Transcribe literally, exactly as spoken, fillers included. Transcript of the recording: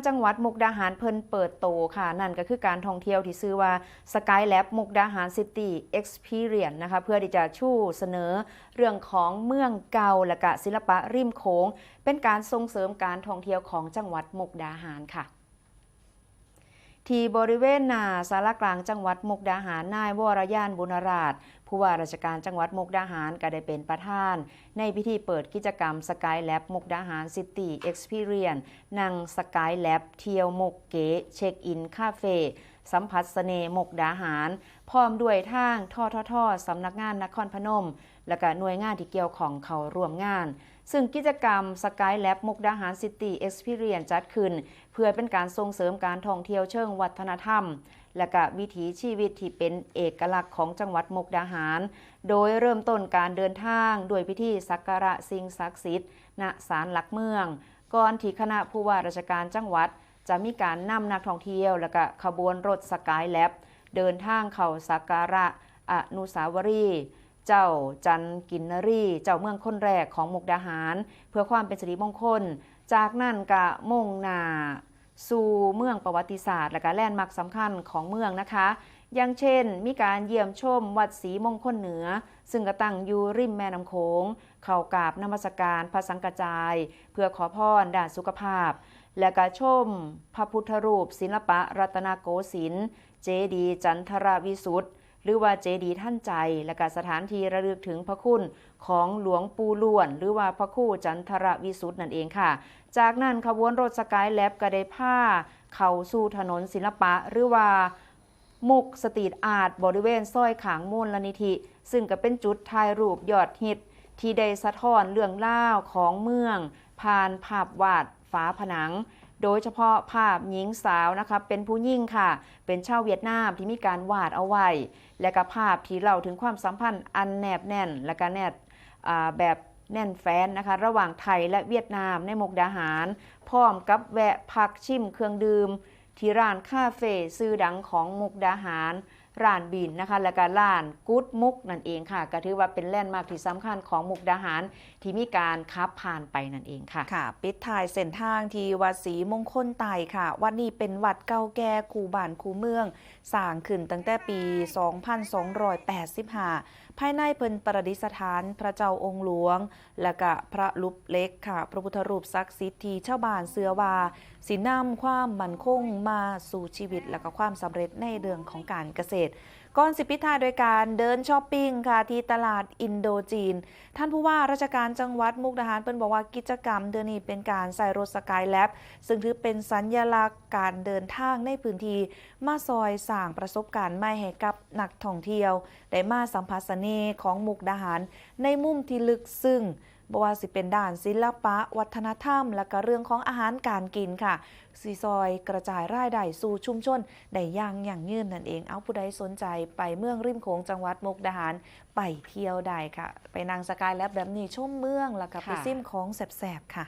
จังหวัดมุกดาหารเพิ่นเปิดโตค่ะ นั่นก็คือการท่องเที่ยวที่ชื่อว่า Skylab มุกดาหาร City Experience นะคะ เพื่อที่จะชูเสนอเรื่องของเมืองเก่าและกะศิลปะริมโขง เป็นการส่งเสริมการท่องเที่ยวของจังหวัดมุกดาหารค่ะ ที่บริเวณหน้าศาลากลางจังหวัดมุกดาหาร นายวรยาน บุญราช ผู้ว่าราชการจังหวัดมุกดาหาร ก็ได้เป็นประธานในพิธีเปิดกิจกรรม Skylab มุกดาหาร City Experience นั่ง Skylab เที่ยวมุกเก๋ เช็คอินคาเฟ่ สัมผัสเสน่ห์มุกดาหาร พร้อมด้วยทาง ททท สำนักงานนครพนม และก็หน่วยงานที่เกี่ยวข้องเข้าร่วมงาน ซึ่งกิจกรรม Skylab มุกดาหาร City Experience จัดขึ้น เพื่อเป็นการส่งเสริมการท่องเที่ยวเชิงวัฒนธรรม และก็วิถีชีวิตที่เป็นเอกลักษณ์ของจังหวัดมุกดาหาร โดยเริ่มต้นการเดินทางด้วยพิธีสักการะสิ่งศักดิ์สิทธิ์ ณ ศาลหลักเมือง ก่อนที่คณะผู้ว่าราชการจังหวัด จะมีการนำนักท่องเที่ยว และก็ขบวนรถ Skylab เดินทางเข้าสักการะอนุสาวรีย์ เจ้าจันทร์กินนรี เจ้าเมืองคนแรกของมุกดาหาร เพื่อความเป็นสิริมงคล จากนั้นก็มุ่งหน้าสู่เมืองประวัติศาสตร์ และก็แลนด์มาร์คสำคัญของเมืองนะคะ อย่างเช่น มีการเยี่ยมชมวัดศรีมงคลเหนือ ซึ่งก็ตั้งอยู่ริมแม่น้ำโขง เข้ากราบนมัสการพระสังฆจาย เพื่อขอพรด้านสุขภาพ และก็ชมพระพุทธรูปศิลปะรัตนโกสินทร์ เจดีย์จันทรวิสุทธิ์ หรือว่าเจดีย์ทันใจ และก็สถานที่ระลึกถึงพระคุณของหลวงปู่ล้วน หรือว่าพระครูจันทรวิสุทธิ์นั่นเองค่ะ จากนั้นขบวนรถ Skylab ก็ได้พาเข้าสู่ถนนศิลปะ หรือว่า มุกสตรีทอาร์ต บริเวณซอยข้างมูลนิธิ ซึ่งก็เป็นจุดถ่ายรูปยอดฮิต ที่ได้สะท้อนเรื่องราวของเมือง ผ่านภาพวาดฝาผนัง โดยเฉพาะภาพหญิงสาวนะคะ เป็นผู้หญิงค่ะ เป็นชาวเวียดนามที่มีการวาดเอาไว้ และก็ภาพที่เล่าถึงความสัมพันธ์อันแนบแน่น และก็แนบ อ่า แบบแน่นแฟ้นนะคะ ระหว่างไทยและเวียดนามในมุกดาหาร พร้อมกับแวะพักชิมเครื่องดื่ม ที่ร้านคาเฟ่ชื่อดังของมุกดาหาร ร้านบินนะคะ และก็ร้านกู๊ดมุกนั่นเองค่ะ ก็ถือว่าเป็นแลนด์มาร์คที่สำคัญของมุกดาหาร ที่มีการขับผ่านไปนั่นเองค่ะ ค่ะ ปิดท้ายเส้นทางที่วัดศรีมงคลไตรค่ะ วัดนี้เป็นวัดเก่าแก่คู่บ้านคู่เมือง สร้างขึ้นตั้งแต่ปี สองพันสองร้อยแปดสิบห้า ภายในเพิ่นประดิษฐานพระเจ้าองค์หลวง และก็พระรูปเหล็กค่ะ พระพุทธรูปศักดิ์สิทธิ์ที่ชาวบ้านเชื่อว่า สินำความมั่นคงมาสู่ชีวิต และก็ความสำเร็จในเรื่องของการเกษตร ก่อนสิปิดท้ายโดยการเดินช้อปปิ้งค่ะ ที่ตลาดอินโดจีน ท่านผู้ว่าราชการจังหวัดมุกดาหารเพิ่นบอกว่ากิจกรรมเทื่อนี้เป็นการใช้รถ Skylab ซึ่งถือเป็นสัญลักษณ์การเดินทางในพื้นที่ มาซอยสร้างประสบการณ์ใหม่ให้กับนักท่องเที่ยว ได้มาสัมผัสเสน่ห์ของมุกดาหาร ในมุมที่ลึกซึ้ง บ่ว่าสิเป็นด้านศิลปะ วัฒนธรรม และก็เรื่องของอาหารการกินค่ะ สิซอยกระจายรายได้สู่ชุมชนได้อย่างยั่งยืนนั่นเอง เอาผู้ใดสนใจไปเมืองริมโขงจังหวัดมุกดาหาร ไปเที่ยวได้ค่ะ ไปนั่ง Skylab แบบนี้ชมเมือง แล้วก็ไป ค่ะ ซิมของแซ่บๆค่ะ